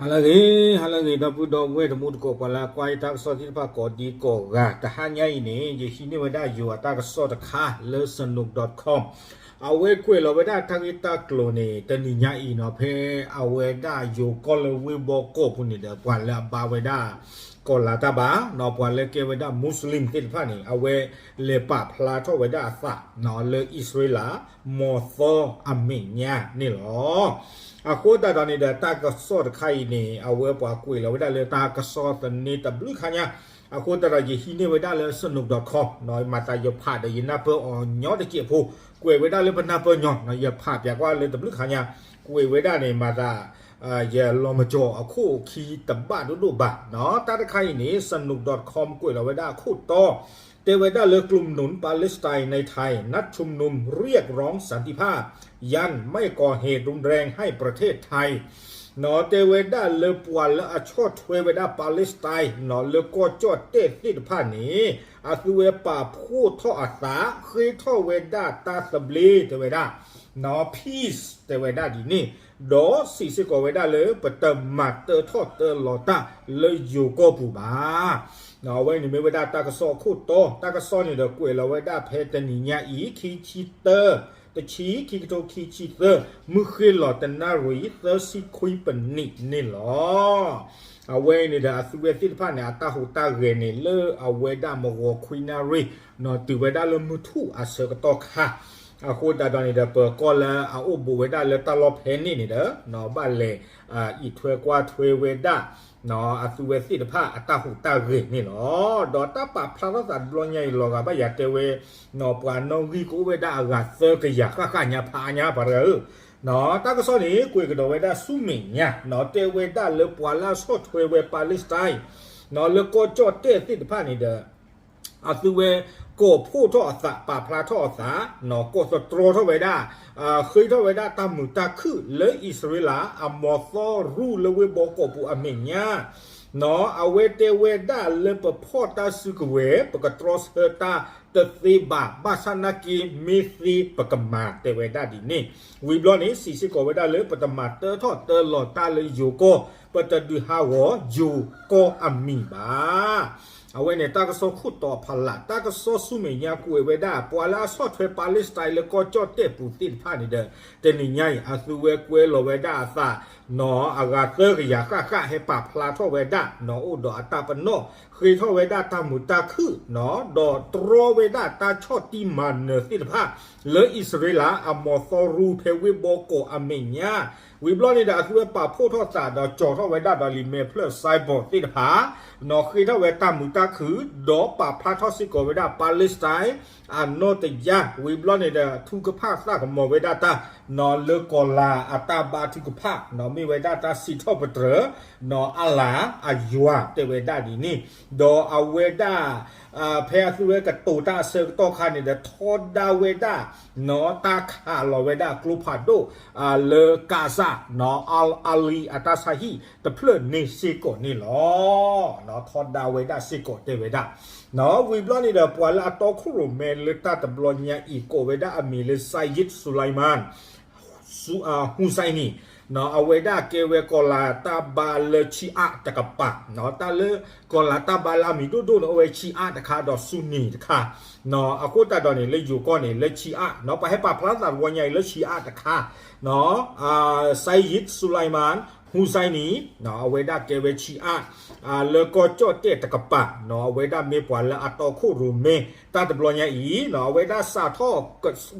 ဟါလၢအဂ့ၤ, ဟါလၢအဂ့ၤ ဒီပုၢ်ဒီဝဲၢ်တံၤသကိး ပှၤလၢအကွၢ်ယတၢ်ကစီၣ်သ့ၣ်တဖၣ်ကိးဒံကိးဂၤ, တဟါညါအံၤန့ၣ် ယဟံးန့ၢ်ဝဲဒၣ်ယိၤအတၢ်ကစီၣ်တခါလၢ စနူး dot com အဝဲကွဲးလီၤဝဲဒၣ်တၢ်ဂ့ၢ်တၢ်ကျိၤန့ၣ် တနံၤညါအံၤနီၤ ဖဲအဝဲဒၣ်ယိၤကီၢ်လၢဝ့ၢ်ဘီကီၢ်ပူၤန့ၣ်ဒီး ပှၤလၢအဘါဝဲဒၣ်ကီၤလၤတၢ်ဘါနီၤ ပှၤလၢကဲဝဲဒၣ် Muslim သ့ၣ်တဖၣ်န့ၣ် အဝဲလဲၤပာ်ဖျါထီၣ်ဝဲဒၣ်အသးနီၤ လၢအံၣ်စရ့လး မီၤသီအမဲာ်ညါန့ၣ်လီၤ. အဃိသတးဒီးန့ၣ်ဒီး တၢ်ကစီၣ်တခါအံၤန့ၣ် အဝဲပှၤကွဲးလီၤဝဲဒၣ်လၢတၢ်ကစီၣ်သန့တဘျုးခါညါ, အဃိသတးဒီး ယဟံးန့ၢ်ဝဲဒၣ်လၢ စနူး dot com နီၤ မၤသးယဖးဒီးယနၢ်ပၢၢ်အီၤညီတစဲးဖိ, ကွဲးဝဲဒၣ်လၢပနၢ်ပၢၢ်ညီနီၤ ယဖးပၠးကွၢ်လၢတဘျုးခါညါ, ကွဲးဝဲဒၣ်န့ၣ် မၤသး ယလီၤမၢ်ကၠီၤအခိၣ်ခံတဘၣ်ဒိၣ်ဒိၣ်ဘၣ်နီၤ. တၢ်တခါအံၤန့ၣ် စနူး dot com ကွဲးလီၤဝဲဒၣ်အခိၣ်တီ တဲဝဲဒၣ်လၢ กลุ่มหนุนปาเลสไตน์ในไทย นัดชุมนุมเรียกร้องสันติภาพ ยันไม่ก่อเหตุรุนแรงให้ประเทศไทย နီၤ တဲဝဲဒၣ်လၢပှၤလၢအဆီၣ်ထွဲဝဲဒၣ် Palestine နီၤ လၢကီၢ်ကၠီၣ်တဲၣ်သ့ၣ်တဖၣ်န့ၣ် အသုဝဲပာ်ဖှိၣ်ထီၣ်အသး ဃ့ထီၣ်ဝဲဒၣ်တၢ်သဘျ့ တဲဝဲဒၣ် နီၤ peace တဲဝဲဒၣ်ဒ်န့ၣ်, ဒီးစံးစ့ၢ်ကီးဝဲဒၣ်လၢ ပတမၤတၢထီၣ်တၢလီၤတၢ်လၢယိၤကီၢ်ပူၤဘၣ်. အဝဲန့ၣ်မ့ၢ်ဝဲဒၣ်တၢ်ကစီၣ်အခိၣ်တီ, တၢ်ကစီၣ်န့ၣ်ဒီးကွဲးလီၤဝဲဒၣ်ဖဲတနံၤညါအံၤ ခံဆံသၢ တဆံ ခံကထိခံဆံသၢ မုၢ်ဃ့ၢ်လီၤတနၣ်ရံၣ် သၢဆံခွံပနံးန့ၣ်လီၤ. အဝဲန့ၣ်ဒီးအသုဝဲသ့ၣ်တဖၣ်န့ၣ် အတၢ်ဟူးတၢ်ဂဲၤန့ၣ် လၢအဝဲဒၣ်မဂီၤခွံနၣ်ရံၣ် နီၤ တုၤဝဲဒၣ်လၢမုၢ်ထူၣ်အဆၢကတီၢ်ခါ, အဃိသတးဒီးန့ၣ်ဒီး ပၢၤကီၢ်လၢအအိၣ်ဘူးဝဲဒၣ်လၢတၢ်လီၢ်ဖဲန့ၣ်န့ၣ်ဒီး ဘၣ်လဲၤအံးထွဲကွၢ်ထွဲဝဲဒၣ် အသုဝဲသ့ၣ်တဖၣ်အတၢ်ဟူးတၢ်ဂဲၤန့ၣ်လီၤ. ဒီးတၢ်ပာ်ဖျါထီၣ်သးတဘျီညါအံၤ လီၤဂာ်ဘၣ်ယၤတဲဝဲ ပှၤနီၣ်ဂံၢ်ကအိၣ်ဝဲဒၣ်အဂၤသၢကယၤဃၣ်ဃၣ်ညါဖးညါ ပှၤတဂၤဧၢ, တၢ်ကစီၣ်န့ၣ် ကွဲးကဒီးဝဲဒၣ်ဆူမဲာ်ညါနီၤ တဲဝဲဒၣ်လၢပှၤလၢအဆီၣ်ထွဲဝဲ Palestine နီၤ လၢကီၢ်ကၠီၣ်တဲၣ်သ့ၣ်တဖၣ်န့ၣ်ဒီး အသုဝဲကိးဖှိၣ်ထီၣ်အသး ပာ်ဖျါထီၣ်အသး ကိးသတြီထီၣ်ဝဲဒၣ် ဃ့ထီၣ်ဝဲဒၣ်တၢ်မုာ်တၢ်ခုၣ်လၢအံၣ်စရ့လး အမီၤသီရူလၢဝ့ၢ်ဘီကီၢ်ပူၤအမဲာ်ညါ အဝဲတဲဝဲဒၣ်လၢပဖီၣ်တၢ်စုကဝဲၤ ပကတြီဆၢတၢ်တသ့ဘၣ် ဘၣ်ဆၣ်နာ်က့ မ့ၢ်သ့ပကမၤ တဲဝဲဒၣ်ဒ်န့ၣ်, ဝံၤဘျီန့ၣ် စံးစ့ၢ်ကီးဝဲဒၣ်လၢ ပတမၤတၢထီၣ်တၢလီၤတၢ်လၢယိၤကီၢ် ပတဒုးဟးဂီၤယိၤကီၢ်အမံၤဘၣ်. အဝဲန့ၣ် တၢ်ကစီၣ်ခိၣ်တီဖးလၢ် တၢ်ကစီၣ်ဆူမဲာ်ညါကွဲးဝဲဒၣ် ပှၤလၢအဆီၣ်ထွဲ Palestine လၢကီၢ်ကၠီၣ်တဲၣ်ပူၤသ့ၣ်တဖၣ်န့ၣ်ဒီး တနံၤညါအံၤ အသုဝဲကွဲလီၤဝဲဒၣ်အသး နီၤ အဂၤသၢကယၤဃၣ်ဃၣ် ဟဲပာ်ဖျါထီၣ်ဝဲဒၣ် နီၤ အိၣ်ဒီးအတၢ်ပနီၣ် ဃ့ထီၣ်ဝဲဒၣ်တၢ်မုာ်တၢ်ခုၣ် နီၤ ဒီးတြီဝဲဒၣ်တၢ်ဆီၣ်တံၢ်မၤနၢၤသ့ၣ်တဖၣ် လၢအံၣ်စရ့လး အမီၤသီရူဖဲဝ့ၢ်ဘီကီၢ်အမဲာ်ညါ, ဝံၤဘျီန့ၣ်ဒီး အသုဝဲပာ်ဖှိၣ်ထီၣ်သး ဒီးကၠီၤထီၣ်ဝဲဒၣ်ဒီးလံာ်မဲာ်ဖျၢၣ် symbol သ့ၣ်တဖၣ် နီၤ ဃ့ထီၣ်ဝဲတၢ်မုာ်တၢ်ခုၣ် ဒီးပာ်ဖျါထီၣ်စ့ၢ်ကီးဝဲဒၣ် Palestine အနီၣ်တယၢ်, ဝံၤဘျီန့ၣ်ဒီး ထုကဖၣ်သးကမီၤဝဲဒၣ်တၢ် နီၤ လၢကီၤလၤအတၢ်ဘါထုကဖၣ် နီၤ မ့ၢ်ဝဲဒၣ်တၢ်စံးထီၣ်ပတြၢၤ နီၤ အါလါအယွၤ တဲဝဲဒၣ်ဒ်န့ၣ်, ဒီးအဝဲဒၣ် ဖဲအသုဝဲကတိၤတၢ်အဆၢကတီၢ်ခါန့ၣ်ဒီး ထီဒါဝဲဒၣ် နီၤ တၢ်ခးလီၤဝဲဒၣ်ကျိဖးဒိၣ် လၢကါစၢ် နီၤ အလံအတၢ်ဆါဟံၣ်တဖျၢၣ်န့ၣ်စ့ၢ်ကီးန့ၣ်လီၤ. နီၤ ထီဒါဝဲဒၣ်စ့ၢ်ကီးတဲဝဲဒၣ် နီၤ ဝံၤဘျီန့ၣ်ဒီး ပှၤလၢအတီခိၣ်ရိၣ်မဲလၢတၢ်တဘျီညါအံၤ ကိးဝဲဒၣ်အမံၤလၢ Sayed Suleiman Husseini နီၤ အဝဲဒၣ်ကဲဝဲကီၤလၤတၢ်ဘါလၢ Shia တကပၤ နီၤ တၢ်လၢကီၤလၤတၢ်ဘါလၢအမံၤဒိၣ်ဒိၣ်န့ၣ် အိၣ်ဝဲ Shia တခါ ဒီး Sunni တခါ နီၤ အဃိသတးဒီးန့ၣ် လၢယိၤကီၢ်န့ၣ် လၢ Shia နီၤ ပှၤဟဲပာ်ဖျါသးတဘျီညါအံၤလၢ Shia တခါ နီၤ Sayed Suleiman Husseini နီၤ အဝဲဒၣ်ကဲဝဲ Shia လၢကီၢ်ကၠီၣ်တဲၣ်တကပၤ နီၤ အဝဲဒၣ်မ့ၢ်ပှၤလၢအတီခိၣ်ရိၣ်မဲ တၢ်တဘျီညါအံၤ နီၤ အဝဲဒၣ်စးထီၣ်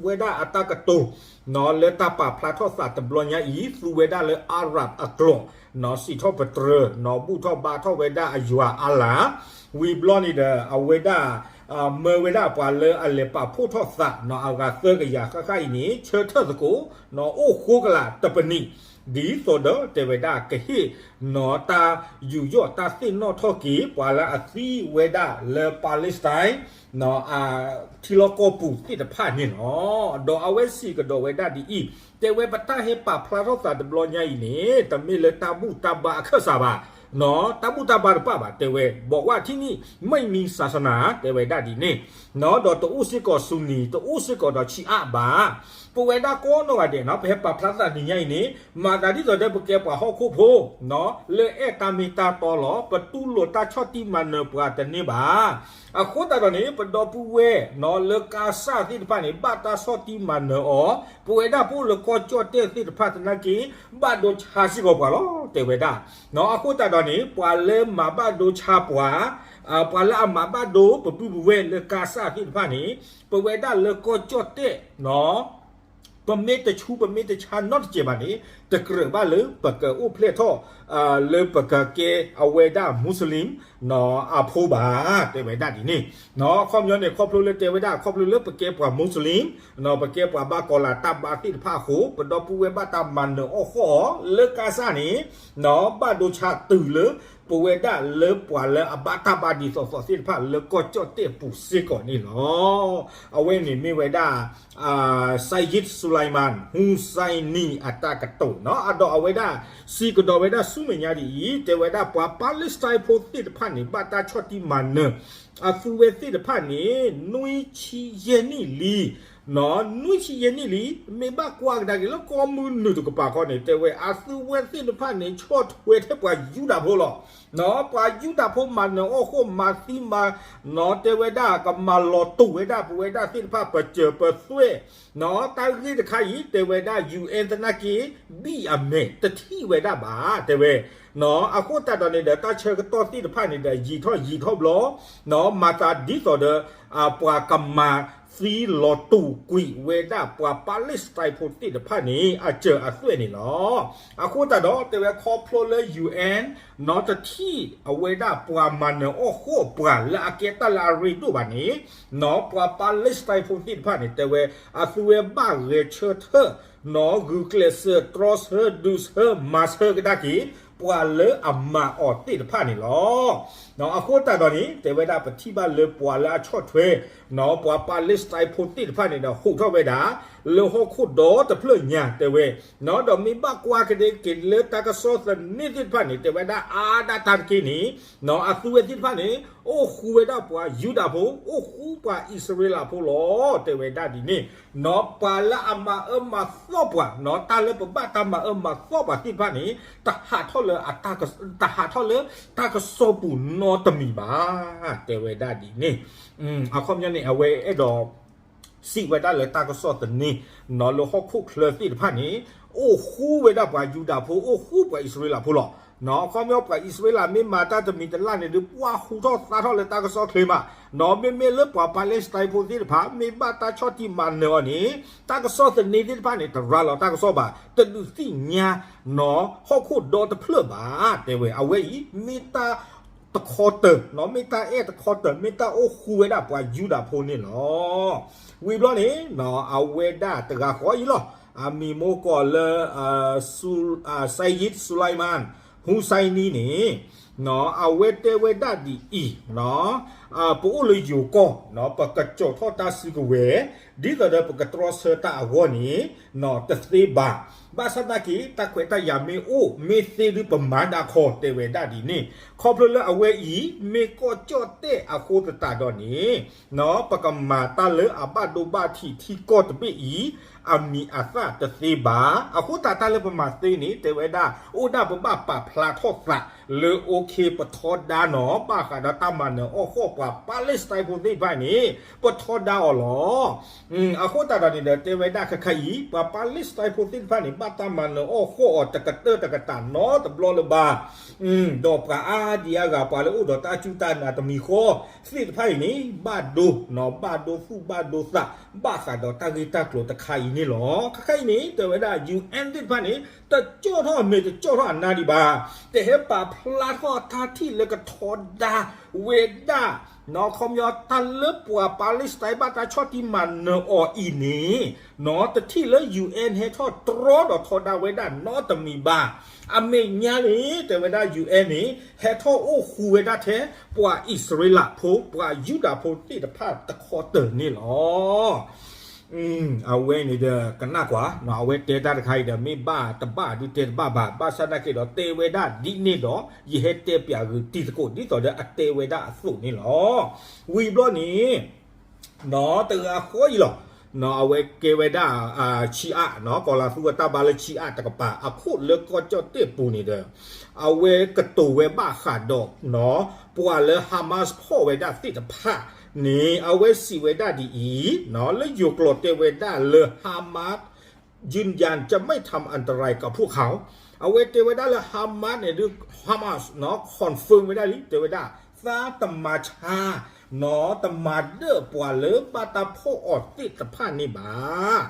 ဝဲဒၣ်အတၢ်ကတိၤ နီၤ လၢတၢ်ပာ်ဖျါထီၣ်သးတဘျီညါအံၤ သူဝဲဒၣ်လၢ Arab အကျိာ် နီၤ စံးထီၣ်ပတြၢၤ နီၤ ဘူၣ်ထီၣ်ဘါထီၣ်ဝဲဒၣ်အယွၤအါလါ ဝံၤဘျီန့ၣ်ဒီး အဝဲဒၣ် မၢဝဲဒၣ်ပှၤလၢအလဲၤပာ်ဖှိၣ်ထီၣ်သး နီၤ အဂၤသၢကယၤဃၣ်ဃၣ်အံၤန့ၣ် ဆၢထၢၣ်သကိး နီၤ အိၣ်ဃိကလာ်တပနံး ဒ်သိးဒီးတဲဝဲဒၣ်ကဟ့ၣ် နီၤ တၢ်ယူးယီၣ်တၢ်သ့ၣ်နီၣ်ထီၣ်က့ၤ ပှၤလၢအသံဝဲဒၣ်လၢ Palestine နီၤ အထံလီၢ်ကီၢ်ပူၤသ့ၣ်တဖၣ်န့ၣ်လီၤ. ဒီးအဝဲစံးကဒီးဝဲဒၣ်ဒ်အံၤ တဲဝဲပတၢ်ဟဲပာ်ဖျါထီၣ်သးတဘျီညါအံၤန့ၣ် တမ့ၢ်လၢတၢ်ဘူၣ်တၢ်ဘါအခၢၣ်စးဘၣ် နီၤ တၢ်ဘူၣ်တၢ်ဘါတပၣ်ဘၣ် တဲဝဲ บอกว่าที่นี่ไม่มีศาสนา တဲဝဲဒၣ်ဒ်န့ၣ် နီၤ ဒီးတအိၣ်စ့ၢ်ကီး Sunni တအိၣ်စ့ၢ်ကီးဒီး Shia ဘၣ် ပဝဲဒၣ်ကိးနီၢ်ဂၤဒဲးနီၤ ပဟဲပာ်ဖျါသးနံၤညါအံၤန့ၣ် မၤသးဒ်သိးဒီးပကဲပှၤဟီၣ်ခိၣ်ဖိ လၢအဲၣ်တၢ်မ့ၢ်တၢ်တီလီၤ. ပတူၢ်လိာ်တၢ်ဆီၣ်တံၢ်မၤနၢၤပှၤတန့ၢ်ဘၣ်. အဃိသတးဒီးန့ၣ် ပဒီပုၢ်ဝဲၢ်နီၤ လၢကါစၢ်သ့ၣ်တဖၣ်န့ၣ် ဘၣ်တၢ်ဆီၣ်တံၢ်မၤနၢၤအီၤ, ပဝဲဒၣ်ပအိၣ်လၢကီၢ်ကၠီၣ်တဲၣ်သ့ၣ်တဖၣ်သနာ်က့ ဘၣ်ဒိဆါစ့ၢ်ကီးပှၤလီၤ တဲဝဲဒၣ်. အဃိသတးဒီးန့ၣ် ပှၤလၢမၤဘၣ်ဒိဆါပှၤ ပှၤလၢအမၤဘၣ်ဒိပပုၢ်ပဝဲၢ်လၢကါစၢ်သ့ၣ်တဖၣ်န့ၣ် ပဝဲဒၣ်လၢကီၢ်ကၠီၣ်တဲၣ်နီၤ ပမ့ၢ်တဆူပမ့ၢ်တဆါနီတစဲးဘၣ်န့ၣ် တကြၢးဘၣ်လၢပကအိၣ်ဖျဲၣ်ထီၣ် လၢပကကဲအဝဲဒၣ် Muslim အဖိဘၣ် တဲဝဲဒၣ်ဒ်န့ၣ်. အခီပညီန့ၣ် ခီဖျိလၢတဲဝဲဒၣ် ခီဖျိလၢပကဲပှၤ Muslim ပကဲပှၤဘၣ်ကီၤလၤတၢ်ဘါသ့ၣ်တဖၣ်အဃိ ပဒီပုၢ်ဝဲၢ်ဘၣ်တၢ်မၤနၢၤအီၣ်ဃီၣ်အီၤ လၢကါစၢ်န့ၣ် ဘၣ်ဒိဆါတုၤလၢ ပဝဲဒၣ်လၢပှၤလၢအဘၣ်တၢ်ဘါဒ်သိးသိးသ့ၣ်တဖၣ်လၢကီၢ်ကၠီၣ်တဲၣ်ပူၤစ့ၢ်ကီးန့ၣ်လီၤ. အဝဲန့ၣ်မ့ၢ်ဝဲဒၣ် Sayyid Sulaiman Husseini အတၢ်ကတိၤနီၤ. အဒီးအဝဲဒၣ် စံးကဒီးဝဲဒၣ်ဆူမဲာ်ညါဒ်အံၤ တဲဝဲဒၣ်ပှၤ Palestine ဖိသ့ၣ်တဖၣ်န့ၣ် ဘၣ်တၢ်ဆီၣ်တံၢ်မၤနၢၤ အသုဝဲသ့ၣ်တဖၣ်န့ၣ် နွံဆံယဲၢ်နံၣ်လံ နွံဆံယဲၢ်နံၣ်လံ. မ့ၢ်ဘၣ်ကွၢ်ကဒါက့ၤလၢကီၢ်မုၢ်နုာ်တကပၤခီန့ၣ် တဲဝဲအသုဝဲသ့ၣ်တဖၣ်န့ၣ် ဆီၣ်ထွဲထဲပှၤယူဒၤဖိလီၤ. ပှၤယူဒၤဖိမၤနၢၤအီၣ်ဃီၣ်မၤသံမၤ နီၤ တဲဝဲဒၣ်ကမၤလီၤတူာ်ဝဲဒၣ်ပဝဲဒၣ်သ့ၣ်တဖၣ်ပစၢၤပသွဲၣ် နီၤ တၢ်ဂ့ၢ်တခါအံၤ တဲဝဲဒၣ် UN သနာ်က့ ဘံၣ်အမဲာ်တထံၣ်ဝဲဒၣ်ဘၣ် တဲဝဲ. အဃိသတးဒီးန့ၣ်ဒီး တၢ်ဆၢကတီၢ်သ့ၣ်တဖၣ်န့ၣ်ဒီး ယံာ်ထီၣ်ယံာ်ထီၣ်ဘျီ နီၤ မၤသးဒ်သိးဒီး ပှၤကမၤသံလီၤတူာ်ကွံာ်ဝဲဒၣ်ပှၤ Palestine ဖိသ့ၣ်တဖၣ်န့ၣ် အစၢၤအသွဲၣ်န့ၣ်လီၤ. အဃိသတးဒီး တဲဝဲခီဖျိလၢ UN နီၤ တထံၣ်အဝဲဒၣ်ပှၤမၤနၢၤအီၣ်ဃီၣ်ပှၤလၢအကဲတၢ်လၢအရ့ဒိၣ်ဘၣ်န့ၣ် နီၤ ပှၤ Palestine ဖိသ့ၣ်တဖၣ်န့ၣ် တဲဝဲ အသုဝဲဘၣ်ဂဲၤဆၢထၢၣ် နီၤ ဂုာ်ကျဲးစၢးတြီဆၢ ဒုးဆၢ မၤဆၢကဒါက့ၤ ပှၤလၢအမၤအီၤသ့ၣ်တဖၣ်န့ၣ်လီၤ. အဃိသတးဒီးန့ၣ် တဲဝဲဒၣ်ပထံၣ်ဘၣ်လၢပှၤလၢအဆီၣ်ထွဲ နီၤ ပှၤ Palestine ဖိသ့ၣ်တဖၣ်န့ၣ်ဒီး ဟူးထီၣ်ဝဲဒၣ် လၢဟီၣ်ခိၣ်ဒီတဖျၢၣ်ညါ တဲဝဲ ဒီးမ့ၢ်ဘၣ်ကွၢ်ကဒါက့ၤလၢတၢ်ကစီၣ်သန့သ့ၣ်တဖၣ်န့ၣ် တဲဝဲဒၣ်အါဒၣ်တၢ်တက့ၢ်န့ၣ် နီၤ အသုဝဲသ့ၣ်တဖၣ်န့ၣ် အိၣ်ဃူဝဲဒၣ်ပှၤယူဒၤဖိ အိၣ်ဃူပှၤအံၣ်စရ့လးဖိလီၤ တဲဝဲဒၣ်ဒ်န့ၣ်. နီၤ ပှၤလၢအမၤအၢမၤသီပှၤ နီၤ တၢ်လၢပဘၣ်တၢ်မၤအၢမၤသီပှၤသ့ၣ်တဖၣ်န့ၣ် တဟးထီၣ်လၢ တဟးထီၣ်လၢတၢ်ကစီၣ်ပူၤနီတမံၤဘၣ် တဲဝဲဒၣ်ဒ်န့ၣ်. အခီပညီန့ၣ် အဝဲအဲၣ်ဒိး စံးဝဲဒၣ်လၢတၢ်ကစီၣ်သန့ နီၤ လၢဟီၣ်ခိၣ်ချၢသ့ၣ်တဖၣ်န့ၣ် အိၣ်ဃူဝဲဒၣ်ပှၤယူဒၤဖိ အိၣ်ဃူပှၤအံၣ်စရ့လးဖိလီၤ. နီၤ အခီပညီပှၤအံၣ်စရ့လးမ့ၢ်မၤတၢ်တမံၤတလၢ်န့ၣ်ဒီး ပှၤဟူးထီၣ်သါထီၣ်လၢတၢ်ကစီၣ်ချ့မး. နီၤ မ့မ့ၢ်လၢပှၤ Palestine ဖိသ့ၣ်တဖၣ် မ့ၢ်ဘၣ်တၢ်ဆီၣ်တံၢ်မၤနၢၤအီၤန့ၣ် တၢ်ကစီၣ်သန့သ့ၣ်တဖၣ်န့ၣ် တရၤလီၤတၢ်ကစီၣ်ဘၣ် တဒုးသ့ၣ်ညါ နီၤ ဟီၣ်ခိၣ်ဒီတဖျၢၣ်ဘၣ် တဲဝဲ အဝဲအံၤ မ့ၢ်တၢ်တခီတၢၤ နီၤ မ့ၢ်တၢ်အဲၣ်တခီတၢၤ မ့ၢ်တၢ်အိၣ်ဃူဝဲဒၣ်ပှၤယူဒၤဖိန့ၣ်လီၤ. ဝံၤဘျီန့ၣ် နီၤ အဝဲဒၣ်တဂၤဃီအံၤလီၤ. အမံၤမ့ၢ်ကိးလၢ Sayyid Sulaiman Husseini န့ၣ် နီၤ အဝဲတဲဝဲဒၣ်ဒ်အံၤ နီၤ ပအိၣ်လၢယိၤကီၢ် နီၤ ပကကၠီၤထီၣ်တၢ်စုကဝဲၤ ဒ်သိးဒီးပကတြီဆၢတၢ်အဂီၢ်န့ၣ် နီၤ တသ့ဘၣ်. ဘၣ်ဆၣ်သနာ်က့ တၢ်ခွဲးတၢ်ယာ်မ့ၢ်အိၣ် မ့ၢ်သ့ဒုးပမၤဒၣ်ခီ တဲဝဲဒၣ်ဒ်န့ၣ်. ခီဖျိလၢအဝဲအံၤ မ့ၢ်ကီၢ်ကၠီၣ်တဲၣ်အဃိသတးဒီးန့ၣ် နီၤ ပကမၤတၢ်လၢအဘၣ်ဒိဘၣ်ထံးထံကီၢ်တဘ့ၣ်အံၤ အမံၤအသၣ်တသ့ဘၣ်. အဃိသတးတၢ်လၢပမၤသ့န့ၣ် တဲဝဲဒၣ် အိၣ်ဒၣ်ပဘၣ်ပာ်ဖျါထီၣ်သးလၢ okay ပထီဒါနီၤ ဘၣ်ဃးဒီးတၢ်မၤနၢၤအီၣ်ဃီၣ်ပှၤ Palestine ဖိသ့ၣ်တဖၣ်န့ၣ် ပထီဒါအီၤလီၤ. အဃိသတးဒီးန့ၣ်ဒီး တဲဝဲဒၣ်ခဲခါအံၤ ပှၤ Palestine ဖိသ့ၣ်တဖၣ်န့ၣ် ဘၣ်တၢ်မၤနၢၤအီၣ်ဃီၣ်အီၤတကတၢၢ်တကတၢၢ်နီတဘျီလၢၤဘၣ်. ဒီးပှၤအါဒံအါဂၤ ပှၤလၢအိၣ်ဒီးတၢ်စူၢ်တၢ်နာ်တမံၤဃီသ့ၣ်တဖၣ်အံၤန့ၣ် ဘၣ်ဒိ နီၤ ဘၣ်ဒိသူၣ်ဘၣ်ဒိသး ဘၣ်ဃးဒီးတၢ်ဂ့ၢ်တၢ်ကျိၤတခါအံၤန့ၣ်လီၤ. ခဲခါအံၤန့ၣ် တဲဝဲဒၣ် UN သ့ၣ်တဖၣ်န့ၣ် တကၠီၣ်ထီၣ်အမဲာ်တကၠီၣ်ထီၣ်အနါဒံးဘၣ်. တဟဲပာ်ဖျါထီၣ်တၢ်ထံၣ်လၢကထီဒါဝဲဒၣ် နီၤ ခီပညီ တၢ်လၢပှၤ Palestine ဘၣ်တၢ်ဆီၣ်တံၢ်မၤနၢၤအီၤအံၤန့ၣ် နီၤ တထံၣ်လၢ UN ဟဲထီၣ်တြီဒီးထီဒါဝဲဒၣ်နီတမံၤဘၣ်. အမဲာ်ညါန့ၣ် တဲဝဲဒၣ် UN န့ၣ် ဟဲထီၣ်အိၣ်ဃူဝဲဒၣ်ထဲ ပှၤအံၣ်စရ့လးဖိ ပှၤယူဒၤဖိသ့ၣ်တဖၣ်တခီတၢၤန့ၣ်လီၤ. အဝဲန့ၣ်ဒီးကနၣ်ကွၢ် အဝဲတဲတၢ်တခါအံၤဒီး မ့ၢ်ဘၣ်တဘၣ်ဒုးတဲတဘၣ်ဘၣ်. ဘၣ်ဆၣ်သနာ်က့ဒီး တဲဝဲဒၣ်ဒ်န့ၣ်ဒီး ယဟဲတဲပၠးဂ့ၤတံၤသကိး ဒ်သိးဒီးအတဲဝဲဒၣ်အသိးန့ၣ်လီၤ. ဝံၤဘျီန့ၣ် နီၤ တဂၤဃီအံၤလီၤ. အဝဲကဲဝဲဒၣ် ဆံးအါ ကီၤလၤသူအတၢ်ဘါလၢဆံးအါတကပၤ အခိၣ်လၢကီၢ်ကၠီၣ်တဲၣ်ပူၤန့ၣ်ဒီး အဝဲကတိၤဝဲဘၣ်ဃးဒီး ပှၤလၢ Hamas ဖီၣ်ဝဲဒၣ်သ့ၣ်တဖၣ်န့ၣ် အဝဲစံးဝဲဒၣ်ဒ်အံၤ လၢယိၤကျိာ်တဲဝဲဒၣ်လၢ Hamas ယုၢ်ယၢၢ် ကမ့ၢ်ထၢမ်အတရၤကဖိၣ်ခ အဝဲတဲဝဲဒၣ်လၢ Hamas န့ၣ်ဒုး Hamas confirm ဝဲဒၣ်လံ တဲဝဲဒၣ် သးတမၤဆါ နီတမၤဒၢၣ်ပှၤလၢဘၣ်တၢ်ဖီၣ်အီၤသ့ၣ်တဖၣ်န့ၣ်ဘၣ်.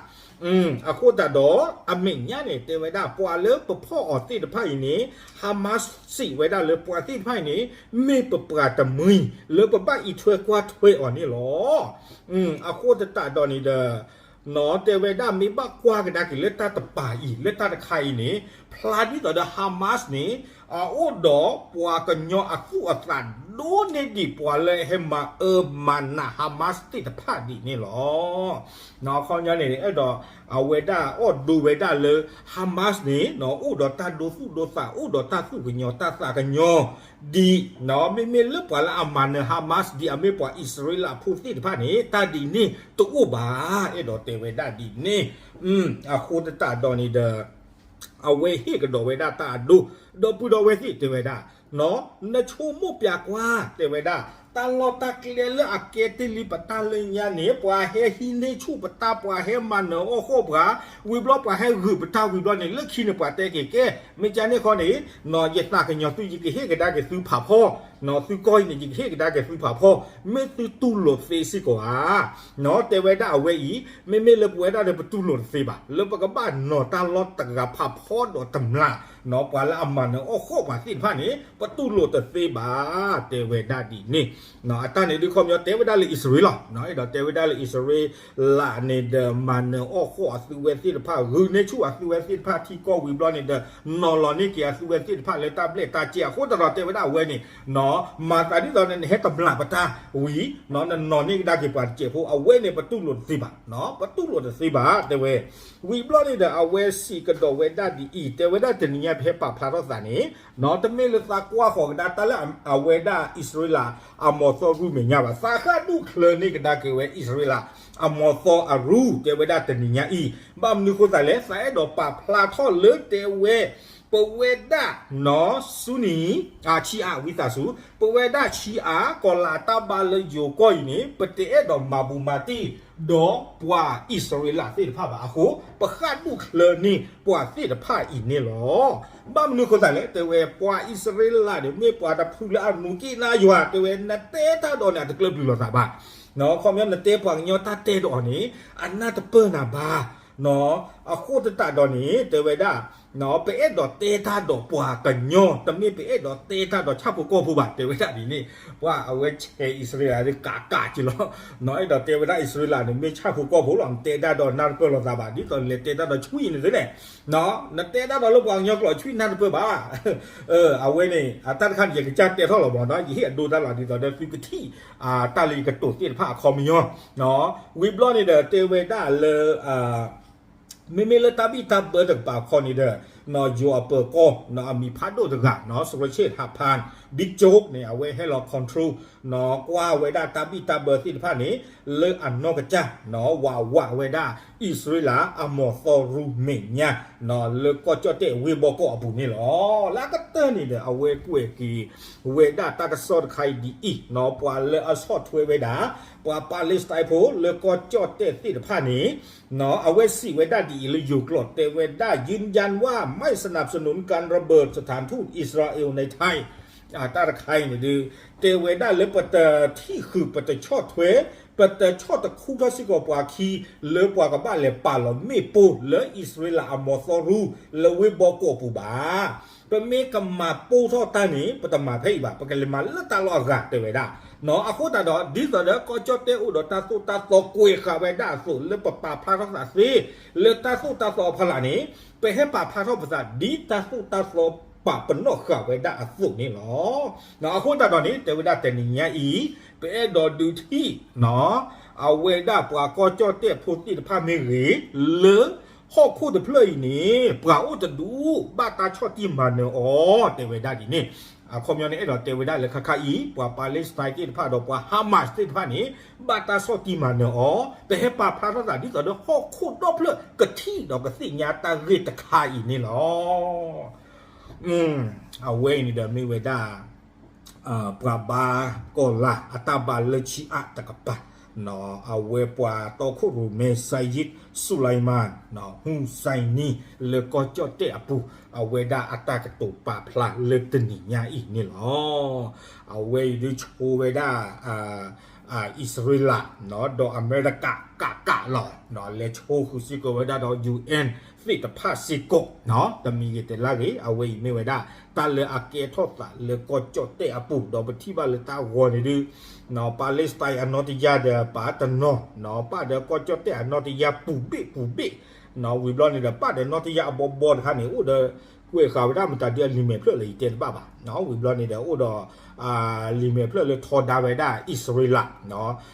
အဃိသတးဒီး အမဲာ်ညါန့ၣ် တဲဝဲဒၣ် ပှၤလၢပဖီၣ်အီၤသ့ၣ်တဖၣ်အံၤန့ၣ် Hamas စံးဝဲဒၣ်လၢပှၤသ့ၣ်တဖၣ်အံၤန့ၣ် မ့ၢ်ပပှၤတမှံၤ လၢပဘၣ်အံးထွဲကွၢ်ထွဲအီၤန့ၣ်လီၤ. အဃိသတးဒီးန့ၣ်ဒီး နီၢ်တဲဝဲဒၣ်မ့ၢ်ဘၣ်ကွၢ်ကဒါက့ၤလၢတၢ်တပၤအံၤ လၢတၢ်တခါအံၤန့ၣ် ဖျါဒ်သိးဒီး Hamas န့ၣ် အအိၣ်ဒီးပှၤကညီအသူၣ်အသးဒိၣ်န့ၢ်ဒံးပှၤလၢဟဲမၤအၢမၤနး Hamas သ့ၣ်တဖၣ်ဒ်န့ၣ်လီၤ. အခီပညီန့ၣ် အဲၣ်ဒိးအဝဲဒၣ်အီၣ်ဒိဝဲဒၣ်လၢ Hamas န့ၣ် အိၣ်ဒီးတၢ်ဒိသူၣ်ဒိသး အိၣ်ဒီးတၢ်သူၣ်ကညီၤတၢ်သးကညီၤ ဒ် မ့မ့ၢ်လၢပှၤလၢအမၤနၢၤ Hamas ဒ်အမ့ၢ်ပှၤအံၣ်စရ့လးဖိသ့ၣ်တဖၣ်န့ၣ် တၢ်ဒ်န့ၣ်တအိၣ်ဘၣ် အဲၣ်ဒိးတဲဝဲဒၣ်ဒ်န့ၣ်. အဃိသတးဒီးန့ၣ်ဒီး အဝဲဟ့ၣ်ကဒီးဝဲဒၣ်တၢ်အဒိ ဒီပုၢ်ဒီဝဲၢ်သ့ၣ်တဲဝဲဒၣ် နဆိကမိၣ်ပျးကွၢ် တဲဝဲဒၣ် တၢ်လီၢ်တၢ်ကျဲလၢအကဲတ့ၢ်လံပတၢ်လၢညါန့ၣ် ပှၤဟဲဟံးန့ၢ်ဆူၣ်ပတၢ် ပှၤဟဲမၤနၢၤအီၣ်ဃီၣ်ပှၤ ဝံၤဘျီပှၤဟဲဂုာ်ပတၢ်ဝံၤဘျီန့ၣ် လၢခံန့ၣ်ပှၤတဲက့ၤကဲ မ့ၢ်ကန့ၣ်ခီန့ၣ် ယသးကညီၤသု ယကဟ့ၣ်ကဒါက့ၤသုဖးဖီ သုကီၢ်အံၤန့ၣ် ယကဟ့ၣ်ကဒါက့ၤသုဖးဖီ မ့ၢ်သုတူၢ်လိာ်သ့စ့ၢ်ကီးဧါ. တဲဝဲဒၣ်အဝဲအံၤ မ့မ့ၢ်လၢပဝဲဒၣ်ဒီးပတူၢ်လိာ်တသ့ဘၣ် လၢပကဘၣ်နီၤတၢ်လီၢ်တဂၤဖးဖီဒီးတမျး ပှၤလၢအမၤနၢၤအီၣ်ဃီၣ်ပှၤသ့ၣ်တဖၣ်န့ၣ် ပတူၢ်လိာ်တသ့ဘၣ် တဲဝဲဒၣ်ဒ်န့ၣ်. အတၢ်န့ၣ်ဒုးခီပညီတဲဝဲဒၣ်လၢအံၣ်စရ့လးလီၤ. အဲၣ်ဒိးတဲဝဲဒၣ်လၢအံၣ်စရ့လးန့ၣ်ဒီး မၤနၢၤအီၣ်ဃီၣ်အသုဝဲသ့ၣ်တဖၣ် ဂုာ်န့ၢ်ဆူၣ်အသုဝဲသ့ၣ်တဖၣ်ထံကီၢ်ဝံၤဘျီန့ၣ်ဒီး နီၤလီၤန့ၢ်က့ၤအသုဝဲသ့ၣ်တဖၣ်လၢတၢ်ဘျဲၣ်တၢ်စဲး အဃိသတးဒီးတဲဝဲဒၣ်အဝဲန့ၣ် မၤသးဒ်သိးနဟဲတမျးပတၢ်ဝံၤ နနီၤန့ၢ်ကဒါက့ၤပှၤတစဲးဖိ အဝဲန့ၣ်ပတူၢ်လိာ်တသ့ဘၣ် ပတူၢ်လိာ်တသ့ဘၣ် တဲဝဲ. ဝံၤဘျီန့ၣ်ဒီး အဝဲစံးကဒီးဝဲဒၣ်ဒ်အံၤ တဲဝဲဒၣ်တနံၤညါပဟဲပာ်ဖျါထီၣ်သးန့ၣ် တမ့ၢ်လၢသးကွၢ်ဃီၤကဒါတၢ်လၢအဝဲဒၣ်အံၣ်စရ့လးအမီၤသီရူမဲာ်ညါဘၣ် သးဃၣ်ဒူၣ်ချၢန့ၢ်ကဒါက့ၤဝဲအံၣ်စရ့လး အမီၤသီအရူ တဲဝဲဒၣ်တနံၤညါအံၤ ဘၣ်မနုၤဃိသးလဲၣ် သးအဲၣ်ဒိးပာ်ဖျါထီၣ်လၢတဲဝဲ ပဝဲဒၣ် ဆူနံၤ ဆံးအါ ဝံသးစူၤ ပဝဲဒၣ်ဆံးအါ ကီၤလၤတၢ်ဘါလၢယိၤကီၢ်အံၤန့ၣ် ပတအဲၣ်ဒိးမၤဘူးမၤတံၢ် ဒီးပှၤအံၣ်စရ့လးသ့ၣ်တဖၣ်ဘၣ်အဃိ ပဃၣ်ဒူၣ်ချၢန့ၢ်ပှၤသ့ၣ်တဖၣ်အံၤန့ၣ်လီၤ. ဘၣ်မနုၤဃိသးလဲၣ် တဲဝဲပှၤအံၣ်စရ့လးန့ၣ် မ့ၢ်ပှၤတဖုလၢအနူးက့နါယွၤ တဲဝဲ နတဲတၢ်ဒီးန့ၣ် အတကျၢၤပျုၤလိာ်သးဘၣ် ခီပညီနတဲပှၤကညီတၢ်တဲဒီးအီၤန့ၣ် အနၢ်တပၢၢ်နၤဘၣ် အဃိသတးဒီးန့ၣ် တဲဝဲဒၣ် ပအဲၣ်ဒိးတဲတၢ်ဒီးပှၤကညီ တမ့ၢ်ပအဲၣ်ဒိးတဲတၢ်ဒီးဆၣ်ဖိကီၢ်ဖိဘၣ် တဲဝဲဒၣ်ဒ်န့ၣ် ပှၤအဝဲဆဲးအံၣ်စရ့လးဒ်ကးကးက့ၤလီၤ အဲၣ်ဒိးတဲဝဲဒၣ်အံၣ်စရ့လးန့ၣ် မ့ၢ်ဆၣ်ဖိကီၢ်ဖိလီၤ နတဲတၢ်ဒီးနၢ်တပၢၢ်လိာ်သးဘၣ် ဒ်သိးလဲၤတဲတၢ်ဒီးဆွံန့ၣ်သ့န့ၣ် နတဲတၢ်ဒီးလၢပှၤကညီကျိာ်ဆွံနၢ်တပၢၢ်ဘၣ် အဝဲန့ၣ် အတၢ်တခါန့ၣ် ယကစၢ်တဲထီၣ်လီၤမး ယဟ့ၣ်အဒိတၢ်လီၤ ဒ်သိးဒီးသုကထံၣ် တၢ်လၢယကတိၤသ့ၣ်တဖၣ်အခီပညီ ဝံၤဘျီန့ၣ်ဒီးတဲဝဲဒၣ်လၢ မ့မ့ၢ်လၢတၢ်ဘံၣ်တၢ်ဘၢတကပၤခီန့ၣ်ဒီး ယိၤအပၢၤကီၢ် အမံၤဖးဒိၣ်တဂၤ စရ့ဆ့ၣ်ဟးဖၢၣ် Big Joke န့ၣ် အဝဲဟဲလီၤ control ကွၢ်ဝဲဒၣ်တၢ်ဘံၣ်တၢ်ဘၢသ့ၣ်တဖၣ်န့ၣ် လၢအနီၢ်ကစၢ် ဝးဝးဝဲဒၣ် အံၣ်စရ့လးအမီၤသီရူမဲာ်ညါ လၢကီၢ်ကၠီၣ်တဲၣ်ဝ့ၢ်ဘီကီၢ်အပူၤန့ၣ်လီၤ. လၢအကတၢၢ်န့ၣ်ဒီး အဝဲကွဲးက့ၤဝဲဒၣ်တၢ်ကစီၣ်တခါအံၤဒ်အံၤ ပှၤလၢအဆီၣ်ထွဲဝဲဒၣ် ပှၤပၤလ့စတၢၣ်ဖိလၢကီၢ်ကၠီၣ်တဲၣ်သ့ၣ်တဖၣ်န့ၣ် အဝဲစံးဝဲဒၣ်ဒ်အံၤလၢယိၤကျိာ် တဲဝဲဒၣ် ยืนยันว่าไม่สนับสนุนการระเบิดสถานทูตอิสราเอลในไทย တၢ်တခါအံၤန့ၣ်ဒုး တဲဝဲဒၣ်လၢပတထံၣ်ဃုာ် ပတဆီၣ်ထွဲ ပတဆီၣ်တခူထီၣ်စ့ၢ်ကီးပှၤခံ လၢပှၤကဘၣ်လဲၤပာ်လီၤမ့ၣ်ပိၢ်လၢအံၣ်စရ့လးအမီၤသီရူ လၢဝ့ၢ်ဘီကီၢ်ပူၤဘၣ်. ပမ့ၢ်ကမၤပိၢ်ထီၣ်တၢ်န့ၣ် ပတမၤဖဲအံၤဘၣ် ပကလဲၤမၤလၢတၢ်လီၢ်အဂၤတဲဝဲဒၣ် အဃိသတးဒီး ဒ်သိးဒီးကီၢ်ကၠီၣ်တဲၣ်အိၣ်ဒီးတၢ်သိၣ်တၢ်သီကွဲးဃာ်ဝဲဒၣ်အသိး လၢပပာ်ဖျါထီၣ်သးသ့ လၢတၢ်သိၣ်တၢ်သီအဖီလာ်န့ၣ် ပဟဲပာ်ဖျါထီၣ်ပသးဒ်တၢ်သိၣ်တၢ်သီပာ်ပနီၣ်ဃာ်ဝဲဒၣ်အသိးန့ၣ်လီၤ. အဃိသတးဒီးန့ၣ် တဲဝဲဒၣ်တနံၤညါအံၤ ပအဲၣ်ဒိးဒုးထံၣ် အဝဲဒၣ်ပှၤကီၢ်ကၠီၣ်တဲၣ်ဖိသ့ၣ်တဖၣ်မ့ၢ်ဂ့ၤ လၢဟီၣ်ခိၣ်တဖျၢၣ်အံၤန့ၣ် ပှၤအိၣ်တဒူၣ် ဘၣ်တၢ်ဆီၣ်တံၢ်မၤနၢၤအီၤ တဲဝဲဒၣ်ဒ်န့ၣ် အခီပညီန့ၣ် အဲၣ်ဒိးတဲဝဲဒၣ်လၢခါခါအံၤ ပှၤ Palestine သ့ၣ်တဖၣ်ဒီးပှၤ Hamas သ့ၣ်တဖၣ်န့ၣ် ဘၣ်တၢ်ဆီၣ်တံၢ်မၤနၢၤအီၤ ပဟဲပာ်ဖျါထီၣ်သးဒ်သိးဒီးဟီၣ်ခိၣ်ဒီဖျၢၣ်ကထံၣ်ဒီးကသ့ၣ်ညါတၢ်ဂ့ၢ်တခါအံၤန့ၣ်လီၤ. အဝဲအံၤန့ၣ်ဒီးမ့ၢ်ဝဲဒၣ် ပှၤဘါကီၢ်လါအတၢ်ဘၣ်လၢဆံးအါတကပၤ အဝဲပှၤတီခိၣ်ရိၣ်မဲ Sayed Suleiman Husseini လၢကီၢ်ကၠီၣ်တဲၣ်အပူၤ အဝဲဒၣ်အတၢ်ကတိၤပာ်ဖျါလၢတနံၤညါအံၤန့ၣ်လီၤ. အဝဲအံၤဒုးဆိဝဲဒၣ် အံၣ်စရ့လး ဒီးအမဲရကၤကးကးလီၤ. လဲၤဆိဃုာ်စ့ၢ်ကီးဝဲဒၣ်ဒီး ယူႇ ယူႇအဵၼ်ၣ် သ့ၣ်တဖၣ်စ့ၢ်ကီး တမံၤဂ့ၤတလါဂ့ၤ အဝဲအံၤမ့ၢ်ဝဲဒၣ် တၢ်လၢအကဲထီၣ်သးလၢကီၢ်ကၠီၣ်တဲၣ်အပူၤ ဒီးပထံၣ်ဘၣ်လၢတၢ်ဂီၤန့ၣ်ဒုး Palestine အနီၢ်တယၢ်ဒီးပာ်တနီၤ ပၣ်ဒီးကီၢ်ကၠီၣ်တဲၣ်အနီၢ်တယၢ်ပူၤဘ့ၣ်ပူၤဘ့ၣ် ဝံၤဘျီန့ၣ်ဒီး ပၣ်ဒီးနီၢ်တယၢ်အဘီဘီတခါန့ၣ် အိၣ်ဒီး ကွဲးဃာ်ဝဲဒၣ်မတၤဒုးအလံာ်မဲာ်ဖျၢၣ်လၢယတဲတဘၣ်ဘၣ်. ဝံၤဘျီန့ၣ်ဒီး အိၣ်ဒီး လံာ်မဲာ်ဖျၢၣ်လၢထီဒါဝဲဒၣ်အံၣ်စရ့လး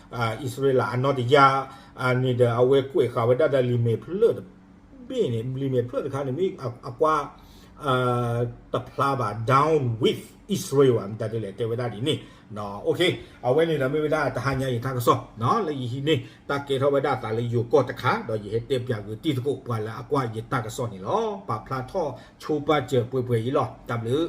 အံၣ်စရ့လးအနီၢ်တယၢ်န့ၣ်ဒီး အဝဲကွဲးဃာ်ဝဲဒၣ်ဒီးလံာ်မဲာ်ဖျၢၣ်တဘ့ၣ်န့ၣ် လံာ်မဲာ်ဖျၢၣ်တခါန့ၣ်မ့ၢ်အကွၢ် တဖျါဘၣ် Down with Israel မတၤဒုးလဲၣ်တဲဝဲဒၣ်ဒ်န့ၣ်. အဝဲန့ၣ်ဒီးမ့ၢ်ဝဲဒၣ်တဟါညါယတၢ်ကစီၣ် လၢယဟံးန့ၢ်တၢ်ကဲထီၣ်ဝဲဒၣ်သးလၢယိၤကီၢ်တခါ ဒီးယဟဲတဲပၠးဂ့ၤတံၤသကိးပှၤလၢအကွၢ်ယတၢ်ကစီၣ်န့ၣ်လီၤ. ပာ်ဖျါထီၣ်ဆိပာ်စၢၤပှဲၤပှဲၤအံၤလီၤ. တၢ်ဘျုး